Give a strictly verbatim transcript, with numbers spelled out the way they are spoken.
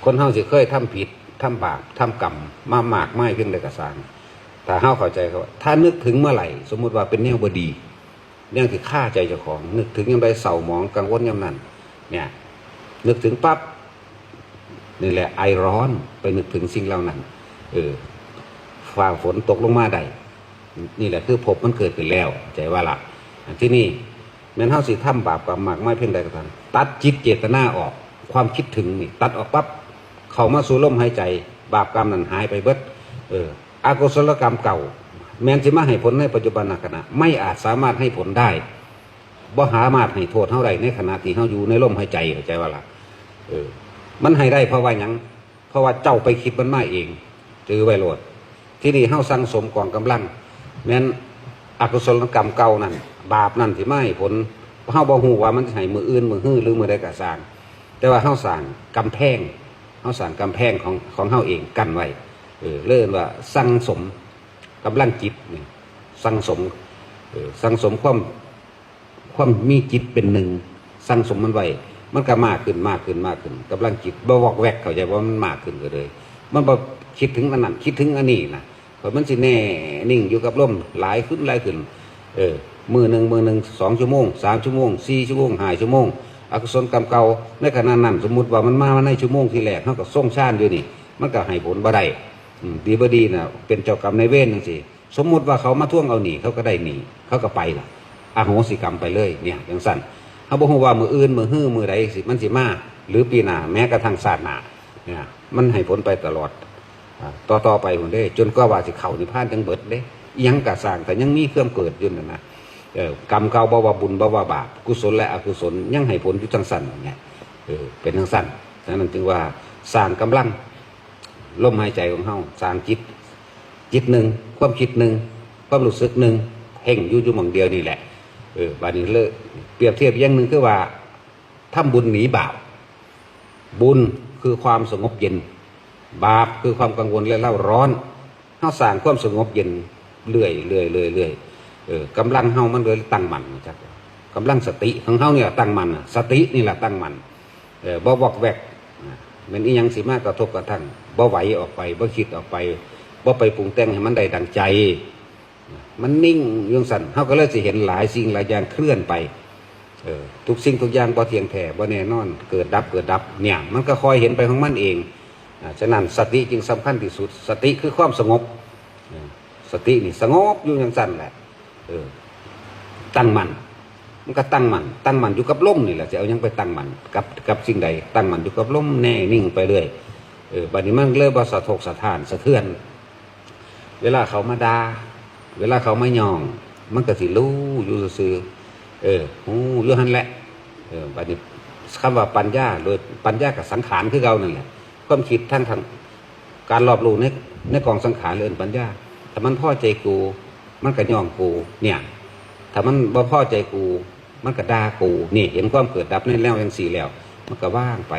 คนเฮาสิเคยทำผิด ทำบาป ทำกรรม มามากมายเพียงใดก็ซ่าง ถ้าเฮาเข้าใจเขา ถ้านึกถึงเมื่อไหร่ สมมุติว่าเป็นแนวบ่ดี แนวที่คาใจเจ้าของ นึกถึงยามใดเศร้าหมองกังวลยามนั้น เนี่ย นึกถึงปั๊บ นี่แหละไอร้อน ไปนึกถึงสิ่งเหล่านั้น เออ ฟ้าฝนตกลงมาได้ นี่แหละคือภพมันเกิดขึ้นแล้ว เข้าใจว่าล่ะ อันที่นี่ แม้นเฮาสิทำบาปกรรมมากมายเพียงใดก็ตาม ตัดจิตเจตนาออก ความคิดถึงนี่ ตัดออกปั๊บ เข้ามาสู่ลมหายใจ บาปกรรมนั้นหายไปเบิด เออ อกุศลกรรมเก่า แม้นสิมาให้ผลในปัจจุบันขณะ ไม่อาจสามารถให้ผลได้ บ่สามารถให้โทษเฮาได้ในขณะที่เฮาอยู่ในลมหายใจ เข้าใจว่าล่ะ เออ มันให้ได้เพราะว่าหยัง เพราะว่าเจ้าไปคิดมันมาเอง ถือไว้โลด ที่นี่เฮาสั่งสมกองกำลัง แม้นอกุศลกรรมเก่านั่น บาปนั่นที่มาให้ผล เฮาบ่ฮู้ว่ามันสิให้มื้ออื่น มื้อฮือ หรือมื้อใดก็ซ่าง แต่ว่าเฮาสร้างกำแพง เฮาสร้างกำแพงของ ของเฮาเองกั้นไว้ เออ เรียกว่าสั่งสมกำลังจิตนี่ สั่งสม เออ สั่งสมความ ความมีจิตเป็นหนึ่ง สั่งสมมันไว้ มันก็มากขึ้น มากขึ้น มากขึ้น กำลังจิตบ่วอกแวก เข้าใจว่ามันมากขึ้นก็เลย มันบ่คิดถึงอันนั้น คิดถึงอันนี้นะ เพราะมันสิแน่นิ่งอยู่กับลม หลายขึ้น หลายขึ้น เออ มื้อหนึ่ง มื้อหนึ่ง สองชั่วโมง สามชั่วโมง สี่ชั่วโมง ห้าชั่วโมง อกุศลกรรมเก่า ในขณะนั้น สมมุติว่ามันมาในชั่วโมงที่แรก เฮาก็ทรงฌานอยู่นี่ มันก็ให้ผลบ่ได้ อืม ดีบ่ดีน่ะ เป็นเจ้ากรรมนายเวรจังซี่ สมมุติว่าเขามาทวงเอาหนี้ เขาก็ได้หนี้ เขาก็ไปล่ะ อโหสิกรรมไปเลย เนี่ย จังซั่น เฮาบ่ฮู้ว่ามื้ออื่น มื้อฮือ มื้อใดสิ มันสิมา หรือปีหน้า แม้กระทั่งชาติหน้า เนี่ย มันให้ผลไปตลอด อ่า ต่อๆ ไปพุ้นเด้ จนกว่าว่าสิเข้านิพพานจั่งเบิดเด้ อิหยังก็ซ่าง แต่ยังมีเครื่องเกิดอยู่นั่นนะ เออ กรรมเก่า บ่ว่าบุญ บ่ว่าบาป กุศลและอกุศล ยังให้ผลอยู่จั่งซั่นเนี่ย เออ เป็นจั่งซั่น ฉะนั้นจึงว่าสร้างกำลัง ลมหายใจของเฮา สร้างจิต จิตหนึ่ง ความคิดหนึ่ง ความรู้สึกหนึ่ง เพ่งอยู่ อยู่หม่องเดียวนี่แหละ เออ บาดนี้เลย เปรียบเทียบอย่างหนึ่งคือว่า ทำบุญหนีบาป บุญคือความสงบเย็น บาปคือความกังวลและเร่าร้อน เฮาสร้างความสงบเย็นเรื่อย เรื่อย เรื่อย เรื่อย เออ กำลังเฮามันเลยตั้งมั่น จัก กำลังสติของเฮานี่ล่ะตั้งมั่นน่ะ สตินี่ล่ะตั้งมั่น เออ บ่วอกแวก อ่า แม่นอิหยังสิมากระทบกระทั่ง บ่ไหวออกไป บ่คิดออกไป บ่ไปปรุงแต่งให้มันได้ดังใจ มันนิ่งอยู่จั่งซั่น เฮาก็เลยสิเห็นหลายสิ่งหลายอย่างเคลื่อนไป เออ ทุกสิ่งทุกอย่างบ่เที่ยงแท้ บ่แน่นอน เกิดดับ เกิดดับ เนี่ย มันก็คอยเห็นไปของมันเอง อ่า ฉะนั้นสติจึงสำคัญที่สุด สติคือความสงบ เออ สตินี่สงบอยู่จั่งซั่นแหละ เออ ตั้งมั่น มันก็ตั้งมั่น ตั้งมั่นอยู่กับลมนี่แหละ สิเอาหยังไปตั้งมั่น กับ กับสิ่งใด ตั้งมั่นอยู่กับลม แน่นิ่งไปเรื่อย เออ บัดนี้มันเลยบ่สะทกสะท้าน สะเทือน เวลาเขามาด่า เวลาเขามาย่อง มันก็สิรู้อยู่ซื่อๆ เออ ฮู้อยู่หั่นแหละ เออ บัดนี้คำว่าปัญญา โดยปัญญากับสังขารคือเก่านั่นแหละ ความคิดทั้ง ทั้ง การรอบรู้ใน ในกองสังขารเอิ้นปัญญา ถ้ามันพอใจกู มันก็ย่องกู เนี่ย ถ้ามันบ่พอใจกู มันก็ด่ากู นี่ เห็นความเกิดดับในแนวจั่งซี้แล้ว มันก็ว่างไป